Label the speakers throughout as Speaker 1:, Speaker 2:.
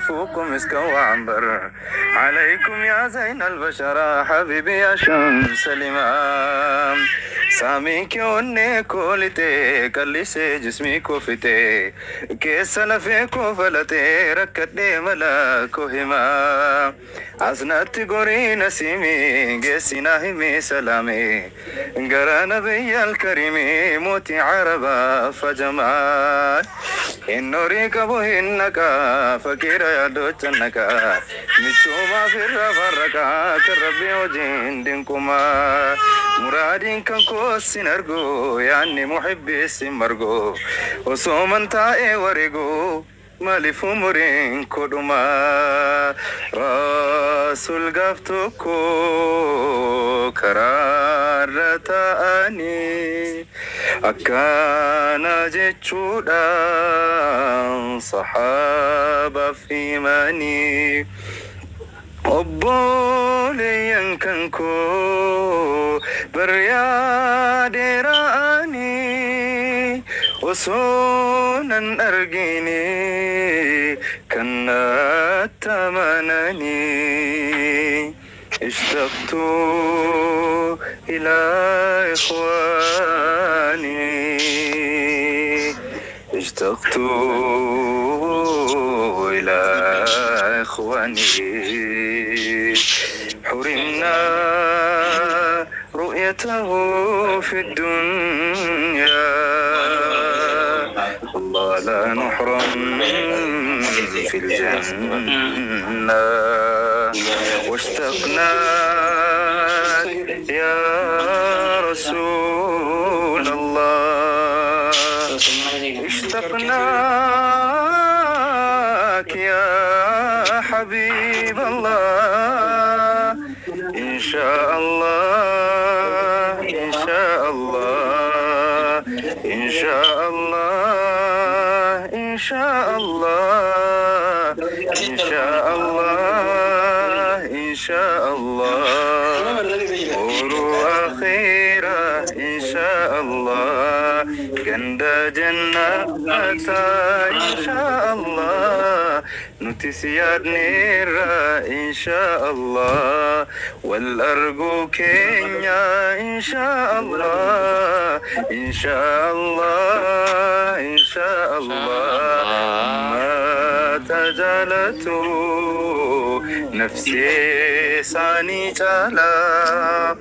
Speaker 1: يفوق مسكا وعنبر عليكم يا زين البشر حبيبي يا شمس الإمام سامي كوني كولتي كلسي جسمي كوفتي كيس لفي كوفلتي ركتني ملاك هما أزنت قري نسيمي قيسنا همي سلامي قرا نبي الكريم موتي عربا فجمال إنه ركبه إنك فكير يا دوتنك مشوما في الرفركا كربي وجين دينكما مرادين كان كوسين أرجو يعني محبي سمرجو وصومن تائي ورقو مالف umriin koo dhuma Rasuul gaaf tokko karaarra ta'anii akkana jechuudhaan saxaabaaf himanii obboleeyyan kan koo baryaadheeraanii osoo nan argine kan natti amananii اشتقت إلى إخواني اشتقت إلى إخواني حرمنا رؤيته في الدنيا الله لا نحرم في الجنة واشتقنا يا رسول الله اشتقناك يا حبيب الله إن شاء الله إن شاء الله إن شاء الله إن شاء الله إن شاء الله إن شاء الله قولوا أخيرا إن شاء الله ganda jannataa إن شاء الله nuti si yaadneerra إن شاء الله wal arguu keenya إن شاء الله إن شاء الله إن شاء الله ما tajalatu nafsee isaanii caalaa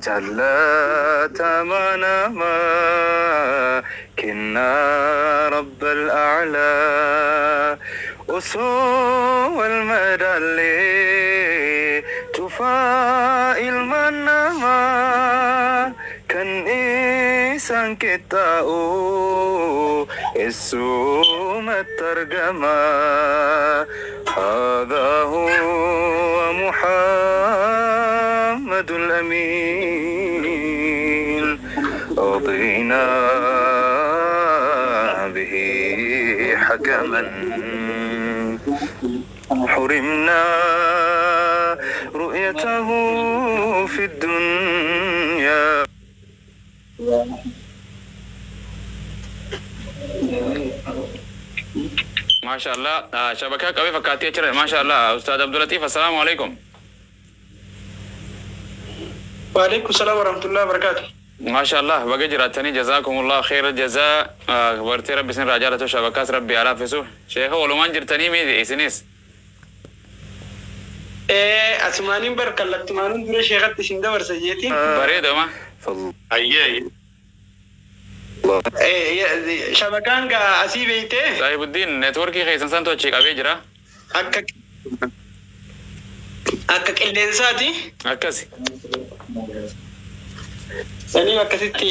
Speaker 1: jaallatama namaa kennaa rabbal a'laa osoo wal madaallee cufaa ilmaan namaa kan isaan qixxaa'u eessumatti argama هذا هو محمد الأمين رضينا به حكما حرمنا رؤيته في الدنيا
Speaker 2: Maasha Allah shabakaa qabee fakkaattii achirra maasha Allah Ustaad Abdulatiif assalaamu alaikum.
Speaker 3: وعليكم السلام ورحمة الله وبركاته.
Speaker 2: Maasha Allah baga jiraattanii jazaakumullah khayra jazaa bartee rabbi isin irraa jaalatu shabakaas rabbi haa laaffisu. Sheekha walumaan jirtanii miti isinis.
Speaker 3: Asumaaniin bar kallattumaanuun dura sheekatti isin dabarsa jeetiin.
Speaker 2: Bareedama.
Speaker 4: Ayyee.
Speaker 3: Shabakaan gaa asii beeytee
Speaker 2: Saahibuddiin neetworkii keessan santu achii qabee jira.
Speaker 3: Akka qilleensaati.
Speaker 2: Akkasi.
Speaker 3: Saniif akkasitti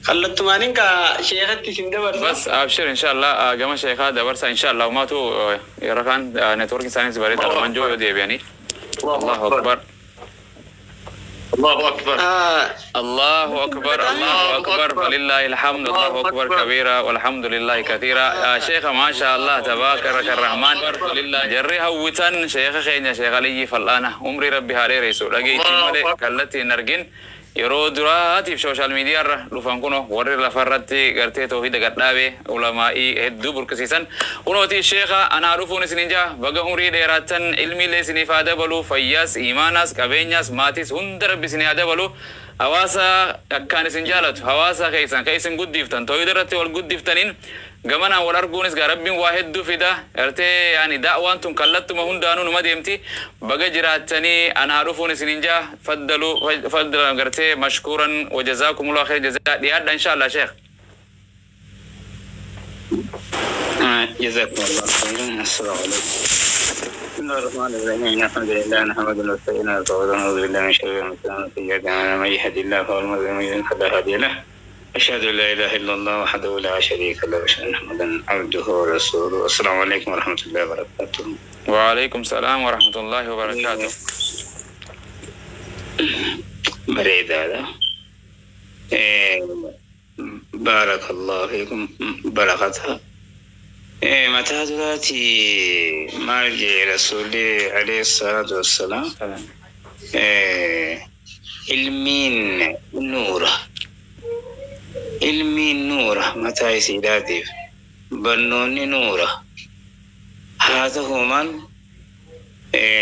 Speaker 3: kallattumaaniin gaa sheekatti isin dabarsa.
Speaker 2: Bas abshir inshallah gama sheekaa dabarsa inshallah umaatu yeroo kaan neetworkii isaanis bareeda lamaan joo yoo deebi'anii. Allahu akbar.
Speaker 4: Allahu akbar.
Speaker 2: الله أكبر الله أكبر فلله الحمد الله أكبر كبيرا والحمد لله كثيرا يا شيخ ما شاء الله تبارك الرحمن جري هوتن شيخ خينيا شيخ علي فلانا عمري ربي هاري ريسو لقيتي مالي كلتي نرجن Yeroo duraatiif social media irra dhufan kuno warri lafarratti gartee toohida gadhaabe ulamaa'ii hedduu burqisiisan kunooti. Sheekha, anaa dhufuun isinin jaa. Baga umrii dheeraattan, ilmiillee isiniif haa dabalu, fayyaas, imaanaas, qabeenyaas, maatiis hunda Rabbi isinii haa dabalu. Hawaasa akkaan isin jaalatu, hawaasa keessan kan isin guddiftan, toohida irratti wal guddiftaniin gamanaan wal arguunis gaa Rabbiin waa hedduu fida. Gartee yaani da'waan tun kallattuma hundaanuu numa deemti. Baga jiraattanii, anaa dhufuun isinin jaa. Faddalu faddala gartee mashkuuran wajazaakumullahu khayr jazaa. Dhiyaadha inshallah, sheekh.
Speaker 5: جزاكم الله خيرا. السلام عليكم. بسم الله الرحمن الرحيم. الحمد لله نحمده ونستعينه ونستغفره ونعوذ بالله من شرور انفسنا ومن سيئات اعمالنا. من يهد الله فهو المهتدي ومن يضلل فلا هادي له. أشهد أن لا إله إلا الله وحده لا شريك له وأشهد أن محمدا عبده ورسوله. السلام عليكم ورحمة الله وبركاته.
Speaker 2: وعليكم السلام ورحمة الله وبركاته.
Speaker 5: Bareedaadha. بارك الله فيكم barakata. Mataa duraati maal jee Rasuulli عليه الصلاة والسلام? Ilmiin nuura. Ilmiin nuura mataa isiidhaatiif. Barnoonni nuura. Haa ta'u maal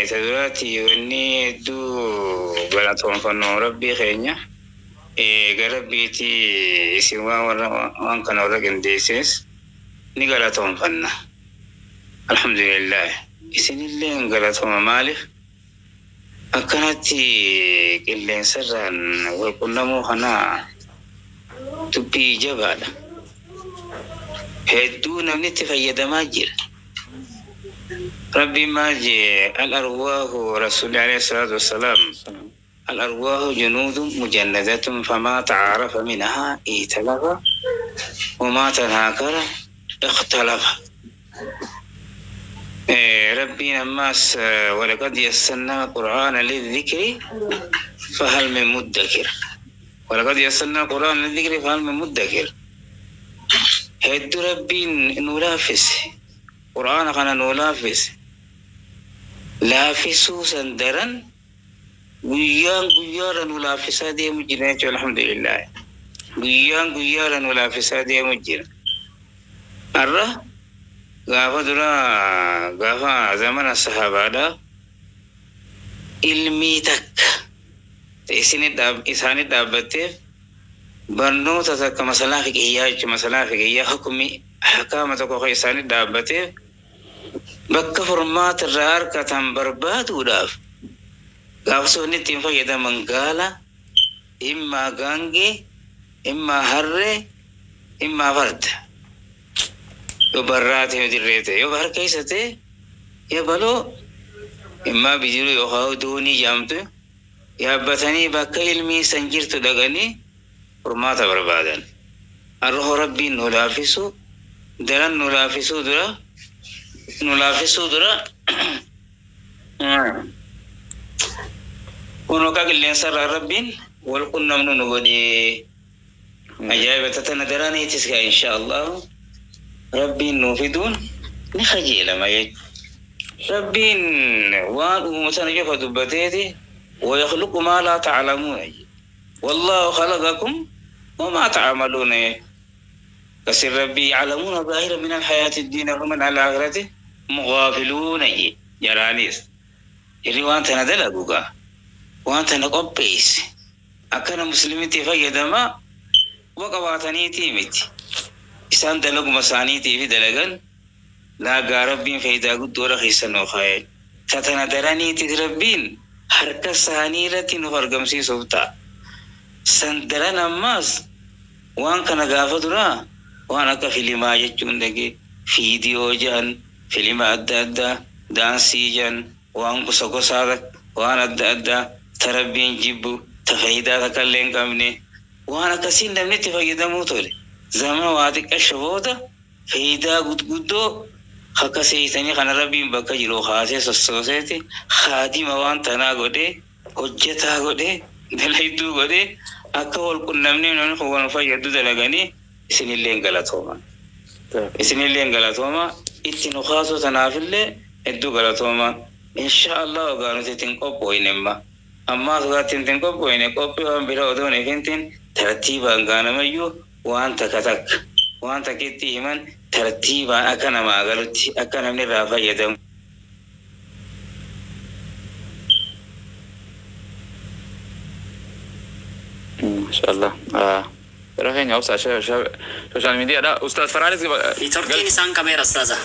Speaker 5: ta duraati wanni hedduu galatoonfannoo Rabbii keenya gara Rabbiitii isin waan warra waan kana warra qindeesses ni galatoonfanna. Alhamdulillah. Isinillee hin galatooma. Maaliif akkanatti qilleensarraan wal qunnamuu kana dubbii jabaadha. Hedduu namni itti fayyadamaa jira. Rabbiin maal jee? الأرواح, Rasuulli عليه الصلاة والسلام, الأرواح جنود مجندة فما تعارف منها ائتلف وما تناكر اختلف. ربنا ماس ولقد يسرنا القرآن للذكر فهل من مدكر. ولقد يسرنا القرآن للذكر فهل من مدكر. Hedduu Rabbiin nu laaffise, qur'aana kana nu laaffise. Laaffisuu san daran guyyaan guyyaarra nu laaffisaa deemu jira jechuudha. Alhamdulillah, guyyaan guyyaarra nu laaffisaa deemu jira. Har'a gaafa dura, gaafa zamana sahabaadha, ilmii takka isaanii dhaabbatteef barnoota takka, masalaa fiqiyyaa jechuudha, masalaa fiqiyyaa hukumi ahkaama tokko kan isaanii dhaabbateef bakka furmaata irraa harkatan barbaaduudhaaf gaafsonni ittiin fayyadaman gaala, immaa gaangee, immaa harree, immaa farda. Yoo barraa ta'e, yoo dirree ta'e, yoo bahar keessa ta'e, yoo baloo immaa bidiruu yookaan doonii jaamtu yaabbatanii bakka ilmii san jirtu dhaqanii furmaata barbaadan. Arroho Rabbiin nu laaffisu daran nu laaffisuu dura, nu laaffisuu dura kun akka qilleensarraa Rabbiin wal qunnamnu nu godhee ajaa'iba tana daraniitis gaa insha Allah Rabbiin nuu fiduun ni kajeelama jechuudha. Rabbiin waan uumu sana qofa dubbateeti ويخلق ما لا تعلمون والله خلقكم وما تعملون. كسر ربي يعلمون ظاهرا من الحياة الدنيا وهم عن الآخرة هم غافلون. جرانيس اللي وانت ندلقوك وانت نقبيس أكن مسلمين تفيدما وقواتني miti isaan dalaguma isaaniitii fi dalagan laagaa Rabbiin faayidaa guddoodha keessa nuu kaa'e. Tatana daraniitis Rabbiin harka isaanii irratti nuuf argamsiisuuf ta'a. San daran ammaas waan kana gaafa duraa waan akka filimaa jechuun dhagee fiidiyoo jedhan, filima adda addaa, daansii jedhan, waan gosa gosaa, waan adda addaa ta Rabbiin jibbu, ta faayidaa takka illee hin qabne, waan akkasiin namni itti fayyadamuu tole. Zamana waa xiqqasho booda faayidaa gurguddoo akka seeytanii kana Rabbiin bakka jiru kaasee sossooseeti haadima waan tanaa godhee, hojjetaa godhee, dalayduu godhee, akka wal qunnamnee namni kun wal fayyadu dalaganii. Isinillee galatooma. Isinillee galatooma, itti nu kaasuu tanaafillee hedduu galatooma. Insha Allah ogaa nuti ittiin qophooyne imma. Ammaas gaatti hin qophoofne qophii waan bira odoon eegintiin tartiibaan gaanamayyuu waan takka takka waan takkitti himan tartiibaan akka namaa galutti akka namni irraa fayyadamu.
Speaker 2: Inshallah. Yeroo keenya obsa social media dha. Ustaaz Faraanis
Speaker 6: Networkiin isaan qabeera ustaaza.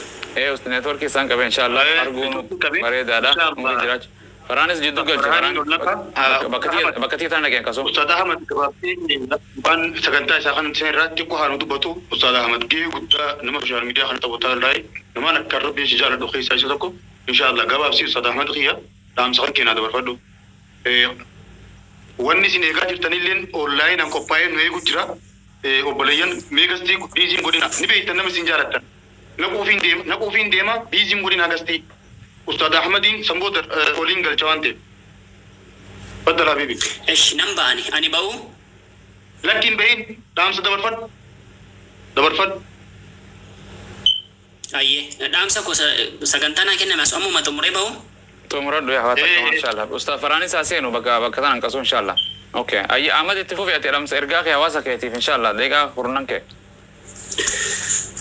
Speaker 2: Networkii isaan qabe inshallah
Speaker 4: Eh,
Speaker 2: arguun
Speaker 4: networkii qabe.
Speaker 2: bareedaadha.
Speaker 4: Inshallah.
Speaker 2: Umurii jiraachuu. Faraanis jidduu galche.
Speaker 4: Faraanin
Speaker 2: Faraan
Speaker 4: ol lafa.
Speaker 2: bakka tii tana dhaqeen kasu.
Speaker 4: Ustaad Ahmad gabaabsee waan sagantaa isaa kan isin irratti qofa nu dubbatu Ustaad Ahmad gahee guddaa nama social media kana taphataa irraa namaan akka rabbi si jaaladhu keessaa isa tokko inshallah gabaabsii Ustaad Ahmad kiyya dhaamsa kan keenyaa dabarfadhu. Wanni isin eegaa jirtanilleen onlaayinaan qophaa'ee nu eegu jira. Obboleeyyan meegastii biiziin godina ni beektan nama isin jaalattan. Naquufiin deema naquufiin deema biiziin godina gastii. Ustaad Ahmadiin sanboota oliin galcha waan ta'eef. Faddal habibi.
Speaker 6: Esh nan ba'ani ani ba'u.
Speaker 4: Lakkiin bahin dhaamsa dabarfadhu. Dabarfadhu.
Speaker 6: Ayyee dhaamsa koo sagantaa naa kenname as ammuma xumuree ba'u.
Speaker 2: Xumuradhu yaa hawaasa
Speaker 4: Eh.
Speaker 2: akkama inshallah. Ustaaz Faraanis haa seenu bakka bakka tanan kasu inshallah. Okay. Ayyi Ahmad itti fufi ati dhaamsa ergaa kee hawaasa keetiif inshallah. Deeqaa kurnan kee.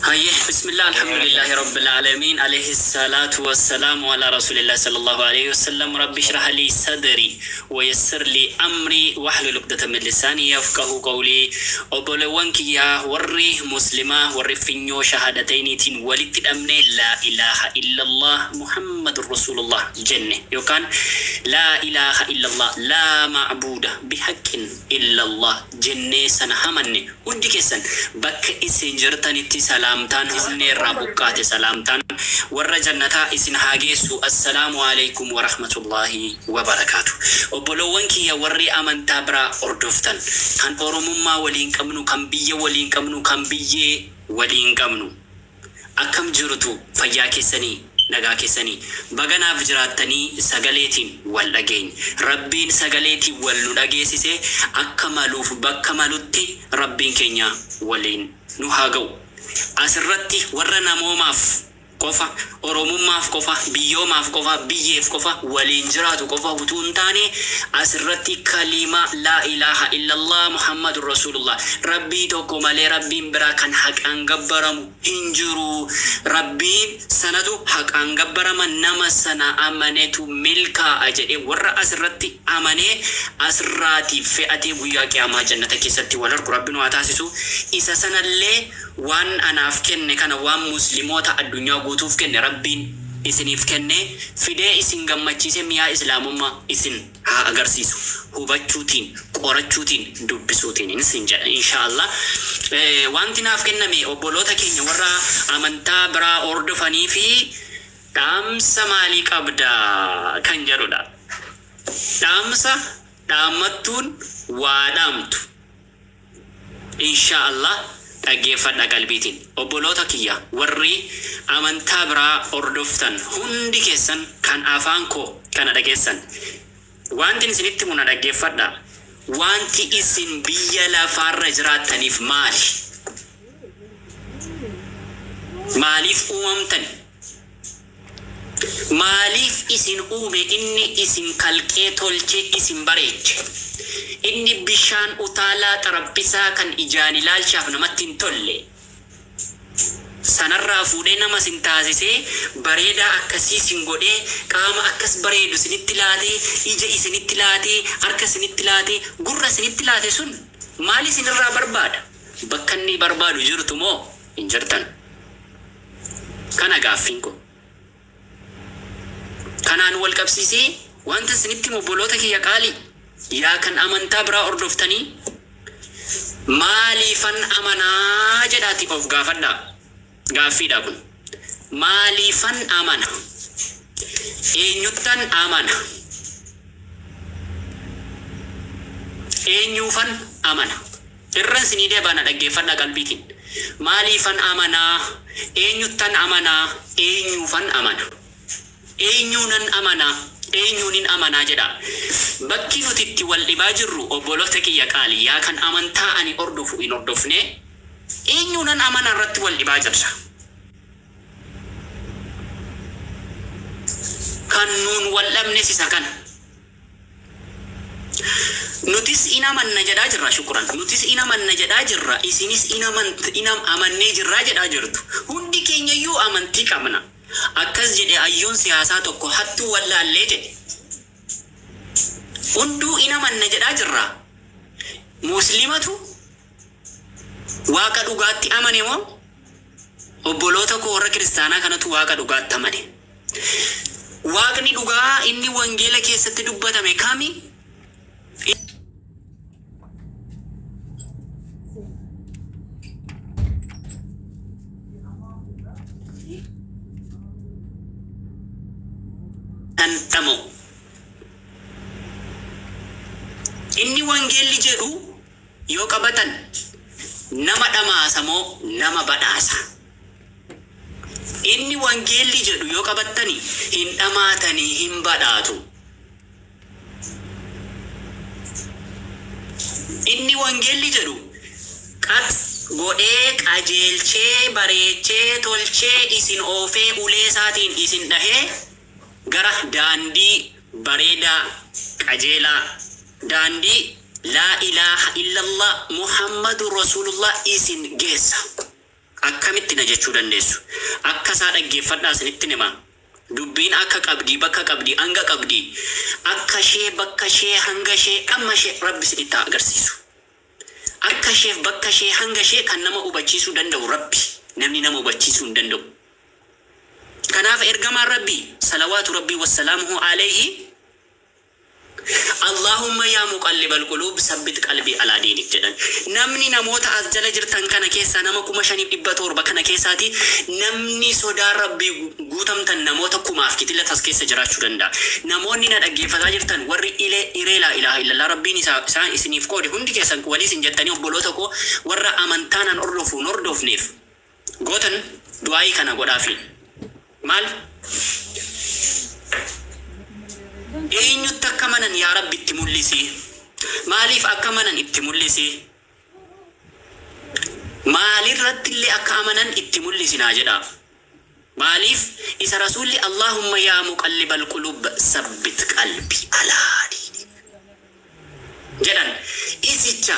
Speaker 6: Hayyee bismillah alhamdulillahi rabbil aalamiin alayhi salaatu wassalamu ala rasuulillah sallallahu alayhi wasallam rabbi shrah li sadri wa yassir li amri wahlul uqdatan min lisani yafqahu qawli. Obboleewwan kiyyaa warri muslimaa warri finyoo shahaadatayniitiin walitti dhabne laa ilaaha illallah muhammadur rasulullah jenne yookaan laa ilaaha illallah laa ma'buuda bihaqqin illallah jennee sana hamanne hundi keessan bakka isin jirtanitti salaamtaan onnee irraa buqqaate salaamtaan warra jannataa isin haa geessu. Assalaamu alaikum warahmatullaahi wabarakaatu. Obbolowwan kiyya warri amantaa biraa hordoftan kan oromummaa waliin qabnu kan biyya waliin qabnu kan biyyee waliin qabnu akkam jirtu fayyaa keessanii nagaa keessanii baganaaf jiraattanii sagaleetiin wal dhageenya rabbiin sagaleetiin wal nu dhageessise akka maluuf bakka malutti rabbiin keenya waliin nu haa ga'u. Asirratti warra namoomaaf qofa oromummaaf qofa biyyoomaaf qofa biyyeef qofa waliin jiraatu qofa utuu hin taane asirratti kalima laa ilaaha illallah muhammadun rasulullah rabbii tokko malee rabbiin biraa kan haqaan gabbaramu hin jiru rabbiin sanatu haqaan gabbarama nama sana amanetu milkaa'a jedhee warra asirratti amanee asirraatiif fe'atee guyyaa qiyaamaa jannata keessatti wal argu rabbi nu haa taasisu. Isa sanallee waan anaaf kenne kana waan musliimoota addunyaa guutuuf kenne rabbiin isiniif kenne fidee isin gammachiise mi'aa islaamummaa isin haa agarsiisu hubachuutiin qorachuutiin dubbisuutiin isin jedha inshaallah. Wanti naaf kenname obboloota keenya warra amantaa biraa hordofanii fi dhaamsa maalii qabda kan jedhudha. Dhaamsa dhaammattuun waa dhaamtu inshaallah dhaggeeffadha qalbiitiin. Obboloota kiyya warri amantaa biraa hordoftan hundi keessan kan afaan koo kana dhageessan wanti isinitti muna dhaggeeffadha. Wanti isin biyya lafaarra jiraattaniif maali? Maaliif uumamtan? Maaliif isin uume inni isin kalqee tolchee isin bareeche? Inni bishaan utaalaa xaraphisaa kan ijaan ilaalchaaf namatti hin tolle sanarraa fuudhee nama sin taasisee bareedaa akkasii sin godhee qaama akkas bareedu isinitti laatee ija isinitti laatee harka isinitti laatee gurra isinitti laate sun maal isinirraa barbaada? Bakka inni barbaadu jirtu moo hin jirtan? Kana gaaffiin koo. Kanaan wal qabsiisee wanta isinitti himu obboloota kiyya qaalii yaa kan amantaa biraa hordoftanii maaliifan amanaa jedhaati of gaafadhaa. Gaaffiidha kun. Maaliifan amana? Eenyuttan amana? Eenyuufan amana? Irra isinii deebana dhaggeeffadhaa qalbiitiin. Maaliifan amanaa? Eenyuttan amanaa? Eenyuufan amana? Eenyuunan amanaa? Eenyuunin amanaa jedha. Bakki nuti itti wal dhibaa jirru obboloota kiyya qaalii yaa kan amantaa ani hordofu hin hordofne eenyuunan amanaa irratti wal dhibaa jirra. Kan nuun wal dhabnes isa kana. Nutis in amanna jedhaa jirra shukran. Nutis in amanna jedhaa jirra. Isinis in amant in amannee jirraa jedhaa jirtu. Hundi keenya iyyuu amantii qabna. Akkas jedhe hayyuun siyaasaa tokko hattuu wallaallee jedhe. Hunduu in amanna jedhaa jirra. Muslimatu Waaqa dhugaatti amane moo obboloota koo warra kiristaanaa kanatu Waaqa dhugaatti amane? Waaqni dhugaa inni wangeela keessatti dubbatame kami? Dhandhama'u. Inni wangeelli jedhu yoo qabatan nama dhamaasa moo nama badhaasa? Inni wangeelli jedhu yoo qabattani hin dhamaatanii hin badhaatu. Inni wangeelli jedhu qax godhee qajeelchee bareechee tolchee isin oofee ulee isaatiin isin dhahee gara daandii bareedaa qajeelaa daandii laa ilaaha illallah Muhammadu Rasuulullah isin geessa. Akkamitti na jechuu dandeessu? Akka isaa dhaggeeffadhaa isinittin hima. Dubbiin akka qabdii, bakka qabdii, hanga qabdii. Akka ishee, bakka ishee, hanga ishee, dhamma ishee Rabbi isinitti haa agarsiisu. Akka isheef bakka ishee, hanga ishee kan nama hubachiisuu danda'u Rabbi. Namni nama hubachiisuu hin danda'u. Kanaaf Ergamaan Rabbii, salawaatu Rabbii wassalaamuhu aleyhi, Allaahumma yaa muqallibal quluub sabbit qalbii alaa diinik jedhan. Namni namoota as jala jirtan kana keessaa nama 5700 kana keessaati namni sodaa Rabbii guutamtan namoota kumaaf kitila tas keessa jiraachuu danda'a. Namoonni na dhaggeeffataa jirtan warri ilee iree laa ilaaha illallah Rabbiin isaa isaan isiniif qoode hundi keessan walii isin jettanii obboloota koo warra amantaan an hordofu hin hordofneef gootan du'aa'ii kana godhaafii. Maal? Eenyutti akka amanan yaa Rabbi itti mul'isi. Maaliif akka amanan itti mul'isi. Maalirrattillee akka amanan itti mul'isi naa jedhaa. Maaliif isa Rasuulli Allaahumma yaa muqallibal quluub sabbit qalbii alaa diinik jedhan. Isicha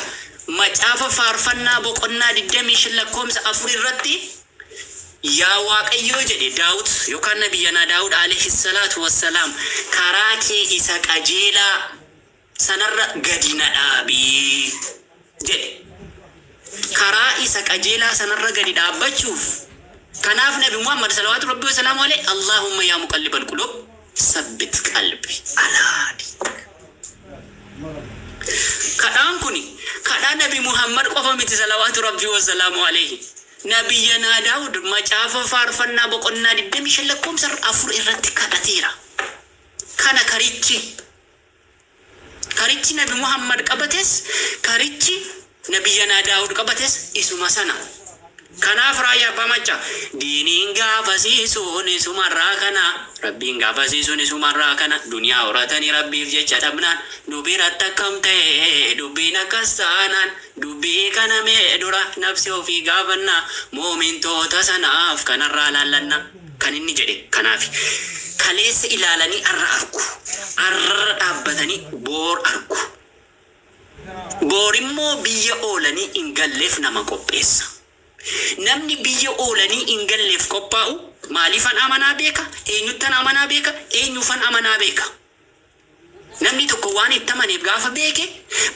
Speaker 6: Macaafa Faarfannaa boqonnaa 25 lakkoomsa 4 irratti Yaa Waaqayyoo jedhe Daawud yookaan Nabiyyanaa Daawud alayhi salaatu wassalaam karaa kee isa qajeelaa sanarra gadi na dhaabi jedhe. Karaa isa qajeelaa sanarra gadi dhaabbachuuf kanaaf Nabi Muhammad salawaatu Rabbi wasalaamu alayhi Allaahumma yaa muqallibal quluub sabbit qalbi alaa diinik. Kadhaan kuni kadhaa Nabi Muhammad qofa miti salawaatu Rabbii wasalaamu alayhi. Nabiyyanaa Daawud macaafa faarfannaa boqonnaa 25 lakkoomsa 4 irratti kadhateera. Kana karichi karichi Nabi Muhammad qabates karichi Nabiyyanaa Daawud qabates isuma sana. Kanaaf Raayyaa Abbaa Maccaa diiniin gaafasiisuun isumarraa kana Rabbiin gaafasiisuun isumarraa kana duniyaa horatanii Rabbiif jecha dhabnaan nu biratti akkam ta'e dubbiin akkas taanaan dubbii kana mee dura nafsee ofii gaafanna muumintoota sanaaf kanarraa laallanna kan inni jedhe kanaafi. Kaleessa ilaalanii arra argu. Arrarra dhaabbatanii boor argu. Boorimmoo biyya oolanii hin galleef nama qopheessa. Namni biyya oolanii hin galleef qophaa'u maaliifan amanaa beeka, eenyuttan amanaa beeka, eenyuufan amanaa beeka. Namni tokko waan itti amaneef gaafa beeke,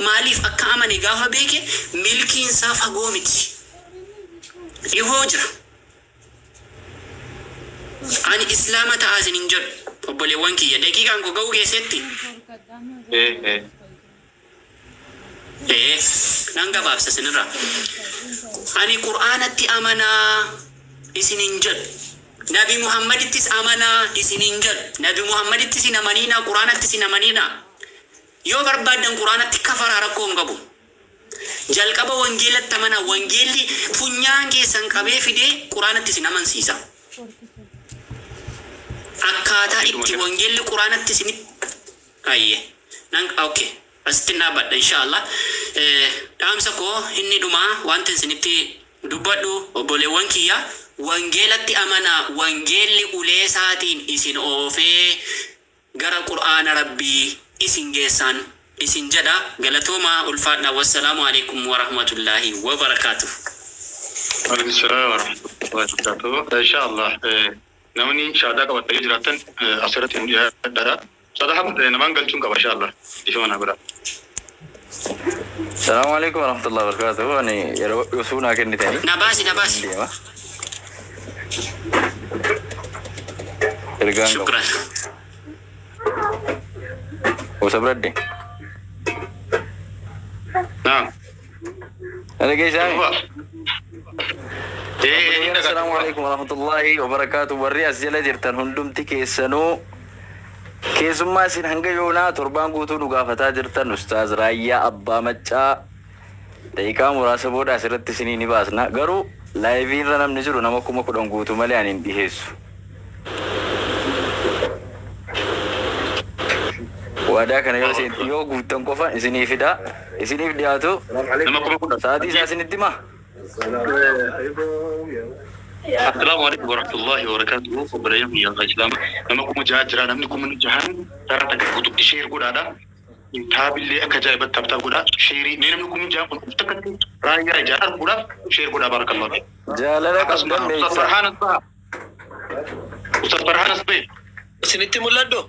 Speaker 6: maaliif akka amane gaafa beeke milkiin isaa fagoo miti. Dhihoo jira. Ani Islaama ta'aa isin hin jedhu obboleewwan kiyya daqiiqaan koo ga'uu geesseetti.
Speaker 4: Ee ee.
Speaker 6: Ee nan gabaabsa isinirraa. Ani Qur'aanatti amanaa isin hin jedhu. Nabi Muhammadittis amanaa isin hin jedhu. Nabi Muhammadittis hin amaniinaa, Qur'aanattis hin amaniinaa. Yoo barbaaddan Qur'aanatti kafaraa rakkoo hin qabu. Jalqaba wangeelatti amanaa. Wangeelli funyaan keessan qabee fidee Qur'aanatti isin amansiisa. Akkaataa itti wangeelli Qur'aanatti isinitti Hayyee. Nan ok. Asittin dhaabbadha inshaa Allah. Dhaamsa koo inni dhumaa wantin isinitti dubbadhu obboleewwan kiyya wangeelatti amanaa wangeelli uleesaatiin isin oofee gara Qur'aana Rabbii isin geessaan Isin jedha, galatoomaa, ulfaadha. Wassalaamu alaikum warahmatullaahi wabarakaatuh.
Speaker 4: Waalaikum salaam warahmatullahi wabarakatuh. Inshallah namni shaadaa qabatanii jiraatan asirratti nu dhiyaadhaadha. Ustaad Ahmad namaan galchuun qaba inshallah. Ifama naa godha.
Speaker 7: Salaamu alaikum warahmatullahi wabarakatuh. Ani yeroo osoo naa kennitanii.
Speaker 6: Na baasi, na baasi.
Speaker 7: Deema. Ergaan qabu.
Speaker 6: Shukran.
Speaker 7: Osa biradde.
Speaker 4: Naam.
Speaker 7: Dhageessaa.
Speaker 4: Eh, inni
Speaker 7: Assalaamu alaikum warahmatullahi wabarakatuh. Warri as jala jirtan hundumti keessanuu, keessummaa isin hanga yoonaa torbaan guutuu nu gaafataa jirtan, Ustaaz Raayyaa Abbaa Maccaa, daqiiqaa muraasa booda asirratti isinii ni baasna. Garuu live irra namni jiru nama 10,000 guutuu malee ani hin dhiheessu. Waadaa kana yoo isin yoo guuttan qofa isinii fida, isiniif dhiyaatu.
Speaker 4: Nama 10,000.
Speaker 7: Sa'aatii isaa isinitti himaa?
Speaker 4: Assalaamu alaikum warahmatullahi wabarakatuh. Obboleeyyan biyya Islaama. Nama 6,000 jira. Namni 6,000 karaa takka guututti share godhaadha. Taabillee akka ajaa'ibatti tap tap godhaa. Share mee namni 6,000 kun uf takkatti raayyaa ijaan arguudhaaf share godhaa, barakallahu.
Speaker 7: Jaalala
Speaker 4: Akkasuma
Speaker 7: qabdan
Speaker 4: Ustaz
Speaker 7: beeksa.
Speaker 4: Farhaan as baha. Ustaz Farhaan as bahe.
Speaker 3: Isinitti mul'adhu?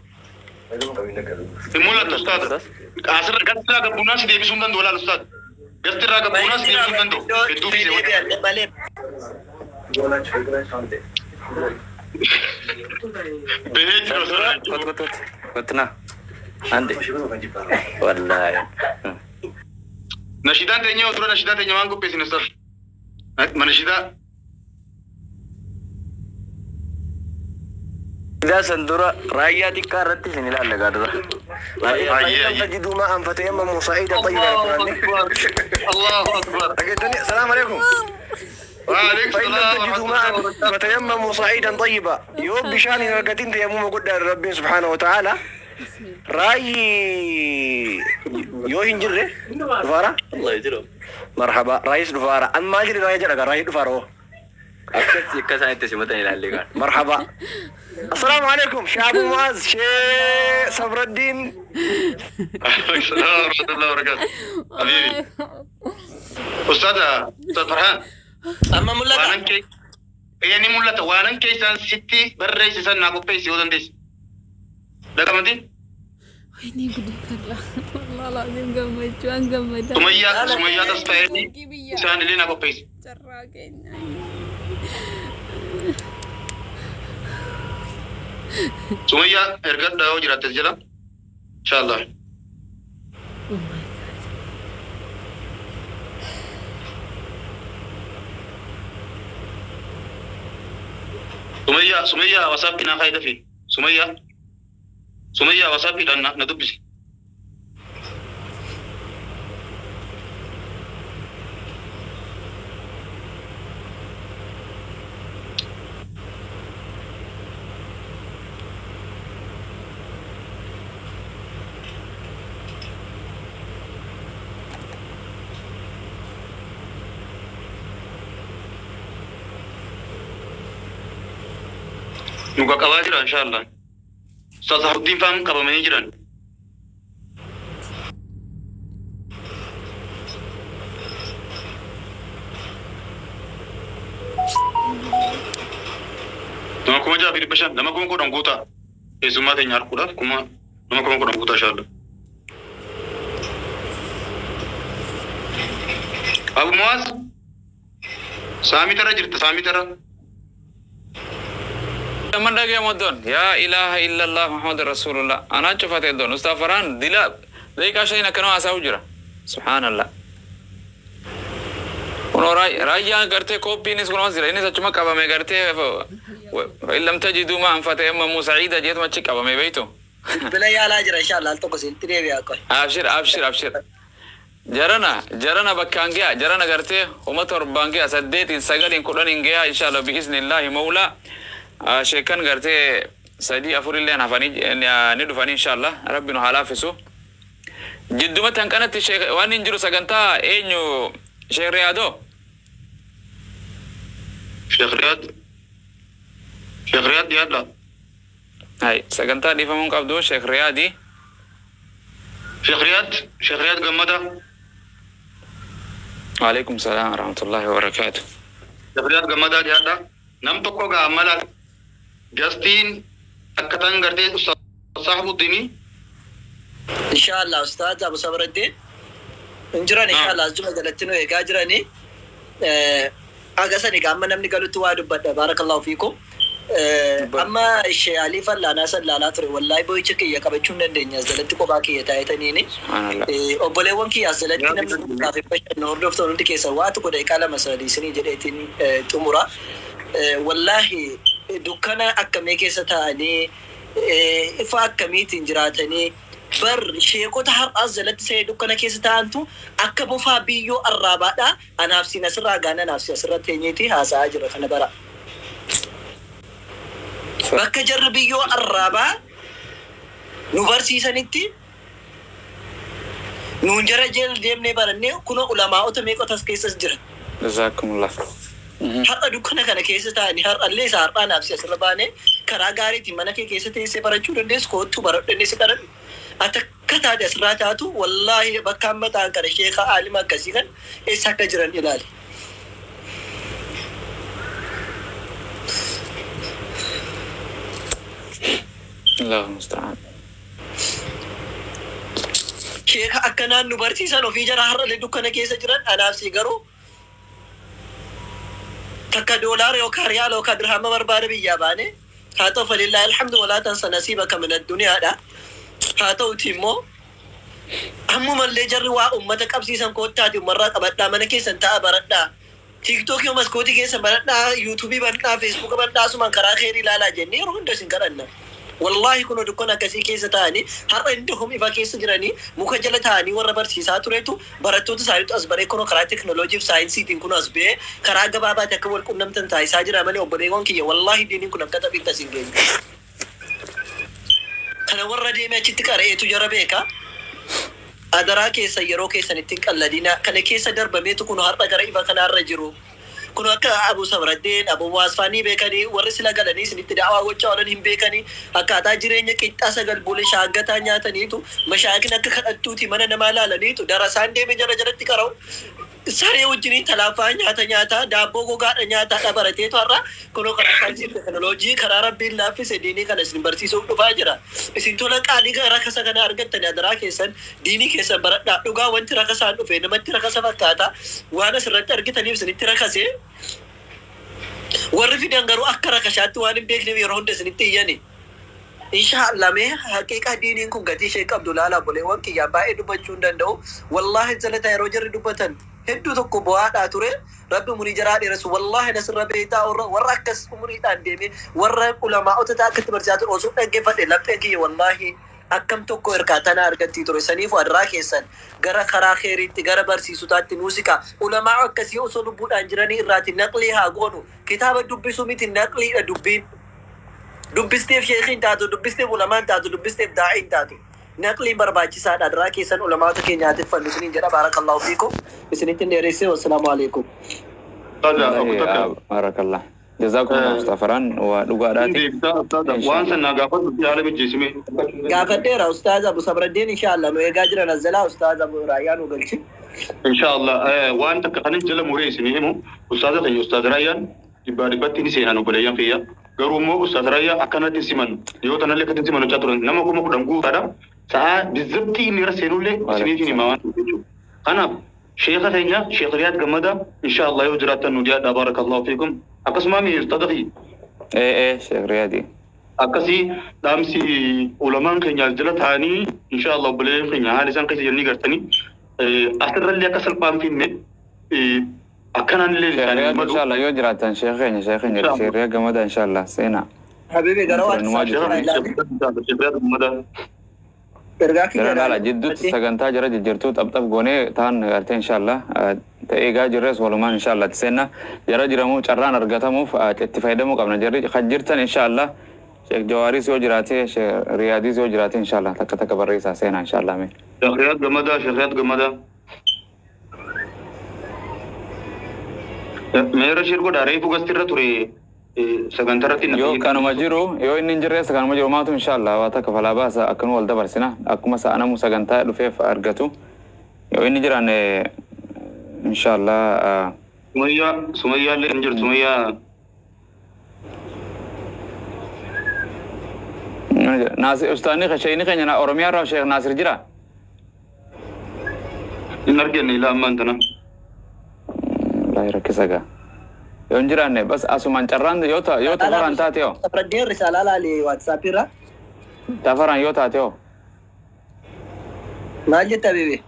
Speaker 4: Hin mul'atu Ustaz. Asirra gastirraa gabbuunaa si deebisuu hin danda'u laal Ustaz. Gastirraa gabbuunaa si deebisuu hin danda'u. Hedduu biisee.
Speaker 3: Malee.
Speaker 4: Bahee jira
Speaker 7: Dura
Speaker 4: Ustaz.
Speaker 7: kot kot kot kotna. Ande. Wallahi.
Speaker 4: Nashiidaan teenya dura, nashiidaa teenya waan qopheessine Ustaz. Nashiidaa.
Speaker 7: Idaa san dura raayyaa xiqqaa irratti isin ilaalla gaa dura.
Speaker 8: فإن لم تجدوا ماء فتيمموا صعيدا طيبا.
Speaker 4: الله أكبر.
Speaker 8: السلام عليكم.
Speaker 4: وعليكم
Speaker 8: فإن لم
Speaker 4: السلام
Speaker 8: تجدوا
Speaker 4: ورحمة
Speaker 8: ماء
Speaker 4: الله وبركاته.
Speaker 8: فتيمموا صعيدا طيبا. Yoo bishaan hin argatin tayammuma godhaa Rabbiin subhaanahu wa ta'ala. Raayyi yoo hin jirre dhufaara. Marhaba, raayis dhufaara. An maal jedhe? Raayya jedha, raayyi dhufaara hoo.
Speaker 7: Akkas akka isaan itti simatan ilaallee gaa.
Speaker 8: مرحبا، السلام عليكم شيخ ابو معاذ، شيخ صبر الدين.
Speaker 4: عليكم السلام ورحمة الله وبركاته. حبيبي. أستاذ أستاذ فرحان.
Speaker 3: Amma mul'ata?
Speaker 4: Waanan kee ni mul'ata. Waanan keessaan sitti barreessisan naa qopheessi yoo dandeesse. Dhaqamati?
Speaker 9: ወይኔ ጉድ ፈላ። والله العظيم gammachuu an gammada.
Speaker 4: Sumayyaa Sumayyaa Tasfaayee isaan illee naa qopheessi.
Speaker 9: Carraa keenya.
Speaker 4: Sumayyaa ergadhaa yoo jiraattes jala. Inshallah.
Speaker 9: Oh my God.
Speaker 4: Sumayyaa Sumayyaa WhatsApp naa faayida fi Sumayyaa Sumayyaa WhatsAppiidhaan na dubbisi. Nu qaqqabaa jira inshallah. Ustaz Sahabuddin faan qabamanii jiran. Nama 6,500, nama 10,000 guutaa. Keessummaa teenya arguudhaaf nama 10,000 guutaa inshallah. Abu Muaz, saamii tarra jirta, saamii tarra.
Speaker 2: Man dhagee moddoon yaa ilaaha illallah Muhammad rasulullah anaa cufate doon. Ustaaz Farhaan dila daqiiqaa 5 akkanuma haasa'u jira, subhaanallah. Kunoo raayyaan gartee kooppiinis kunoo jira, innis achuma qabame gartee فإن لم تجدوا ماء فتيمموا صعيدا jeetuma achi qabame beeytu.
Speaker 3: Bilbila yaalaa jira inshallah, al tokko sitti deebi'a qoy.
Speaker 2: Abshir, abshir, abshir. Jarana, jarana, bakkaan ga'a jarana, gartee homa torbaan ga'a, saddeetiin, sagaliin, kudhaniin ga'a inshallah bi'iznillaahi mawlaa. Sheekan gartee sadii afurillee hafanii ni dhufanii inshallah, rabbi nu haa laaffisu. Jiddumatti hanqanatti waan hin jiru sagantaa eenyu, Sheekh Riyaadoo?
Speaker 4: Sheekh Riyaad. Sheekh Riyaad dhiyaadha.
Speaker 2: Hay, sagantaa dhiifamuu hin qabdu Sheekh Riyaadii.
Speaker 4: Sheekh Riyaad, Sheekh Riyaad Gammada.
Speaker 2: Waalaikum salaam warahmatullahi wabarakatuh.
Speaker 4: Sheekh Riyaad Gammadaa dhiyaadha. Nam tokko gaa mala gastiin akka tan gartee Ustaaz Saahibuddini.
Speaker 10: Inshallah Ustaaz Abu Sabraddiin hin jiran, inshallah asjuma jalatti nu eegaa jirani. Aga sani amma namni galutti waa dubbadha, barakallahu fiikum. Amma ishee Alii Fallaanaa san laalaa ture, wallahi boo'icha kiyya qabachuu hin dandeenya as jalatti kophaa kiyya taa'etaniini.
Speaker 2: Subhanallah.
Speaker 10: Obboleewwan kiyya as jalatti namni guddaa fi bashanna hordoftoon hundi keessa waa tokko daqiiqaa 2 3 isinii jedheetiin xumura. Wallahi dukkana akkamii keessa taa'anii ifa akkamiitiin jiraatanii bar sheekota har'aas jalatti sa'ee dukkana keessa taa'antu akka bofaa biyyoo arraabaadha. Anaaf siin asirraa gaana, anaaf siin asirra teenyeeti haasa'aa jira kana bara. Bakka jarri biyyoo arraabaa nu barsiisanitti nuun jara jeel deemnee barannee kunoo ulamaa'ota meeqotas keessas jira.
Speaker 2: Jazakumullah.
Speaker 10: Har'a dukkana kana keessa taa'anii har'allee isa har'aa naaf si asirra baanee karaa gaariitiin mana kee keessa teessee barachuu dandeessu, koottuu baradhu dandeessi kadhadhu. Ati akka taate asirraa taatu, wallaahi bakka amma ta'an kana sheeka aalima akkasii kan eessa akka jiran ilaali.
Speaker 2: Allahu musta'an.
Speaker 10: Sheeka akkanaan nu barsiisan ofii jara har'allee dukkana keessa jiran, anaaf si garuu takka doolaara yookaan riyaala yookaan dirhama barbaada biyyaa baane. Haa ta'u, falillaahi alhamdu walaa tansa nasiibaka min addunyaadha. Haa ta'uti immoo ammumallee jarri waa ummata qabsiisan koottaati ummarraa qabadhaa, mana keessan ta'a baradhaa, TikTokii maskootii keessa baradhaa, YouTubeii banadhaa, Facebooka banadhaa, asumaan karaa keerii ilaalaa jennee yeroo hunda isin kadhanna. Wallaahi kun dukkana akkasii keessa ta'anii har'a indahum ifa keessa jiranii muka jala ta'anii warra barsiisaa turetu barattoota isaaniitu as baree kunoo karaa teknooloojii fi saayinsiitiin kun as ba'ee karaa gabaabaatti akka wal qunnamtan taasisaa jira malee, obboleewwan kiyya, wallaahi diiniin kun akka taphiitti as hin geenye. Kana warra deemee achitti qara'eetu jara beeka. Adaraa keessa yeroo keessan ittiin qalladina. Kana keessa darbameetu kun har'a gara ifa kanaarra jiru. Kun akka Abu Sabraddeen, Abu Waasfaanii beekanii, warri sila galanii isinitti da'awaa gochaa oolan hin beekanii, akkaataa jireenya qixxaa sagal bule shaaggataa nyaataniitu mashaakin akka kadhattuuti mana namaa laalaniitu darasaan deeme jara jalatti qara'u. Saree wajjiniin talaaffaa nyaata nyaataa, daabboo gogaadha nyaataa barateetu har'a kunoo karaa saayinsii teknooloojii karaa rabbiin laaffise diinii kana isin barsiisuuf dhufaa jira. Isin tola qaalii rakasa kana argattani, adaraa keessan diinii keessan baradhaa. Dhugaa wanti rakasaan dhufe namatti rakasa fakkaata. Waan asirratti argitaniif isinitti rakase. Warri fidan garuu akka rakashaatti waan hin beekneef yeroo hunda isinitti iyyani. Inshallah mee haqiiqaa diiniin kun gatii ishee qabdu laala, obboleewwan kiyyaa, baay'ee dubbachuu hin danda'u. Wallaahi jalata yeroo jarri dubbatan hedduu tokko bu'aadhaa ture. Rabbi umurii jaraa dheeressu. Wallaahi nasirra beektaa warra akkas umuriidhaan deeme warra ulamaa'ota ta'a akkatti barsiisaa ture osoo dhaggeeffadhe lapheen kiyya wallaahi akkam tokko ergaa tana argattii ture. Saniifu adaraa keessan gara karaa keeriitti gara barsiisotaatti muuziqaa ulamaa akkasii osoo lubbuudhaan jiranii irraati naqlii haa goonu. Kitaaba dubbisuu miti, naqliidha dubbiin. Dubbisteef sheekiin taatu, dubbisteef ulamaan taatu, dubbisteef daa'iin taatu. Naqliin barbaachisaadha. Adaraa keessan ulamaata keenyaatiif fannu isiniin jedha. Baarakallahu fiikum. Isinitti hin dheeresse. Wassalaamu alaikum.
Speaker 2: Baarakallah. Jazakumullah Mustafaraan waa dhugaadhaati.
Speaker 4: Deebisaa ustaaza, waan san naa gaafadhu yaala mijjeessime.
Speaker 10: Gaafadheera Ustaaz Abu Sabraddin, inshallah nu eegaa jiran azzalaa Ustaaz Abu Raayyaa nu galchi.
Speaker 4: Inshallah waan takka kanin jala muree isinii himu, ustaaza keenya Ustaaz Raayyaan dhibbaa dhibbatti ni seenan, obboleeyyan kiyya. Garuu immoo Ustaaz Raayyaa akkanatti hin siman, yoo tanallee akkatti hin siman hojjaa turan nama 10,000 guutaadha. Sa'aa bizzabtii inni irra seenullee isiniif hin himaa waan jechuudha. Kanaaf sheeka keenya Sheekh Riyaad Gammada, inshallah yoo jiraattan nu dhiyaadha, barakallahu fiikum. Akkasuma mi ustaaza kiyya?
Speaker 2: Ee, Sheekh Riyaadi.
Speaker 4: Akkasii dhaamsi ulamaan keenya as jala ta'anii, inshallah obboleeyyan keenya haala isaan keessa jiranii gartanii asirrallee akka salphaan finne akkanaan illee
Speaker 2: Sheekh
Speaker 4: isaanii
Speaker 2: Riyaad
Speaker 4: malu.
Speaker 2: inshallah yoo jiraattan sheekh keenya Sheekh Riyaad Gammada inshallah seenaa.
Speaker 10: Habibi gara
Speaker 2: Numaa
Speaker 10: WhatsApp
Speaker 2: jiru.
Speaker 10: ilaali.
Speaker 4: Sheekh Riyaad Gammada.
Speaker 10: Ergaa kiyya
Speaker 2: Jara laala
Speaker 10: ilaali.
Speaker 2: jidduutti sagantaa jara jijjiirtuu xapxap goonee ta'an gartee inshallah ta'ee egaa jirres walumaan inshallah itti seenna. Jara jiramu carraan argatamuuf itti fayyadamuu qabna. Jarri kan jirtan inshallah Sheekh Jawaaris yoo jiraate, Sheekh Riyaadis yoo jiraate, inshallah takka takka barreessaa seenaa inshallah mee.
Speaker 4: Sheekh Riyaad Gammada, Sheekh Riyaad Gammada. Meera shir godha, reefu gastirra ture. Sagantarratti
Speaker 2: Yoo kanuma jiru yoo inni hin jirres kanuma jiru maatu inshallah waa takka falaa baasa akkanuma wal dabarsina akkuma sa'a namu sagantaa dhufeef argatu yoo inni jiraanne inshallah.
Speaker 4: Sumayyaa Sumayyaa illee hin jirtu Sumayyaa.
Speaker 2: Naasir ustaanni sheeyni keenya Oromiyaa irraa Sheekh Naasir jira.
Speaker 4: Hin arganne ilaa ammaan tana.
Speaker 2: Wallaahi rakkisa gaa. Yoo hin jiraanne bas asumaan carraan yoo ta yoo tafaraan taate yoo
Speaker 10: Sabraddeen risaalaa laali WhatsApp irra.
Speaker 2: Tafaraan yoo taate yoo.
Speaker 10: Maal jetta beebe?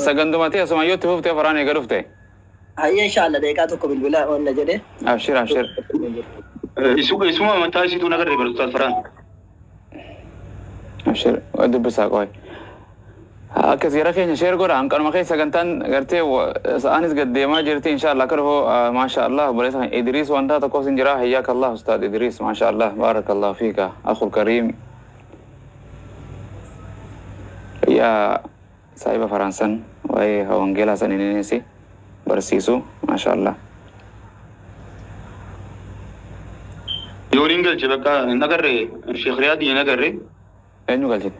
Speaker 2: Sagantumatti asumaan yoo itti fuftee faraan eega dhufte.
Speaker 10: Hayya inshallah daqiiqaa tokko bilbila onna jedhe.
Speaker 2: Abshir abshir.
Speaker 4: Isuma mataa isiitu nagarre bar Ustaaz Faraan.
Speaker 2: Abshir dubbisaa qoy. Akkas yeroo keenya share godha hanqanuma keessa sagantaan gartee sa'aanis gad deemaa jirti inshallah akka dhufu maasha Allah obboleessa keenya Idriis wanta tokkos hin jira hayyaaka Allah ustaad Idriis maasha Allah baarakallahu fiika akhul kariim yaa saahiba Faransan waa'ee wangeelaa san inni barsiisu maasha Allah.
Speaker 4: Yooniin galche bakka hin agarre Sheekh Riyaadii hin agarre.
Speaker 2: Eenyu galchite?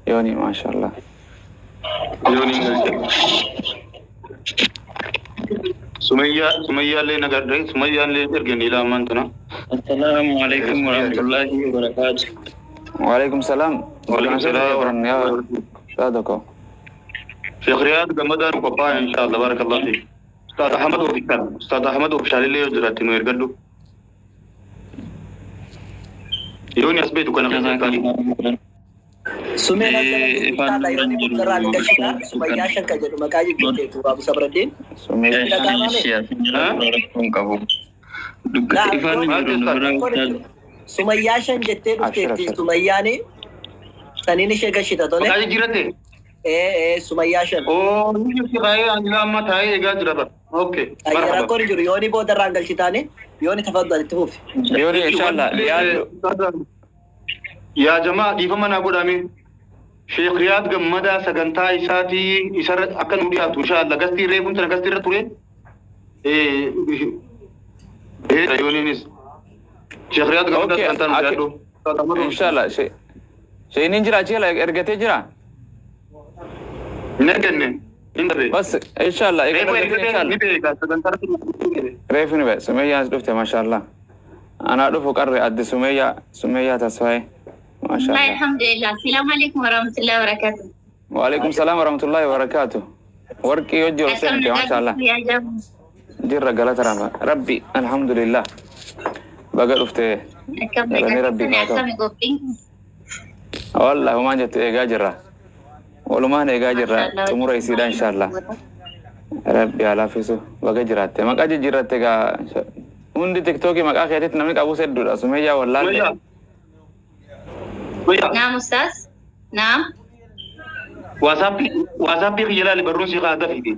Speaker 2: Yooni maasha Allah.
Speaker 4: Yooniin galche. Sumayyaa Sumayyaa illee hin agarre Sumayyaa illee ergenne ilaa ammaan tana.
Speaker 3: السلام عليكم ورحمة الله وبركاته.
Speaker 2: وعليكم السلام.
Speaker 4: وعليكم السلام.
Speaker 2: يا صادقو.
Speaker 4: Sheekh Riyaad gammadaan qophaa'e inshallah barakallahu fiik. Ustaaz Ahmad Ofishaal Ustaaz Ahmad Ofishaal illee yoo jiraate nu ergadhu. Yooni as beetu kana keessatti.
Speaker 10: Sumeen inshallah yeroo inni irraa ni gashina Sumayyaa shan kan jedhu maqaa jijjiirteetu Abu Sabraddeen. Sumayyaa shan jettee dhufteetti Sumayyaani saniin ishee gashita tole.
Speaker 4: Maqaa jijjiiratte?
Speaker 10: Ee Sumayyaa shan.
Speaker 4: Oo ni jirti baay'ee ani amma taa'ee eegaa jira bara. Okay.
Speaker 10: Ayya rakkoon hin jiru yooni booda irraan galchitaani yooni tafaddal itti fufi.
Speaker 2: Yooni inshallah yaaddu.
Speaker 4: Yaa jamaa dhiifama naa godhame. Sheekh Riyaad Gammadaa sagantaa isaatii isarra akka nu dhiyaatu inshallah gastii reefuun tana gastii irra ture. Yooniinis. Sheekh Riyaad Gammadaa sagantaa nu dhiyaadhu.
Speaker 2: Inshallah sheeyni hin jira achi ergatee jira.
Speaker 4: Hin erganne. Hin darbe.
Speaker 2: Bas inshallah
Speaker 4: Reefu ergatee ni beeka sagantaa irratti.
Speaker 2: Reefu ni beeka Sumayyaa as dhufte maashallah. Anaa dhufu qarre adde Sumayyaa Sumayyaa Tasfaayee.
Speaker 11: والله الحمد لله. السلام عليكم ورحمة الله وبركاته.
Speaker 2: وعليكم السلام ورحمة الله وبركاته. ورقي يوجي وسنت ما شاء الله. جرة قالت ربي الحمد لله. بقى رفته. ربي والله ما جت إيجا ولو ما إيجا جرة تمر يصير إن شاء الله. ربي على فيسو بقى جرات ما قاعد جرات كا عندي تيك توكي ما قاعد خيرت نمك أبو سيد دور أسمع والله.
Speaker 11: نعم أستاذ. نعم.
Speaker 4: واتساب يلا برونسي قاعدة في دي.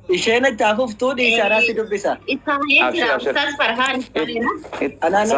Speaker 10: Isheen itti hafuuftuu dhiisaa si dubbisa.
Speaker 11: أستاذ فرحان.
Speaker 10: Anaa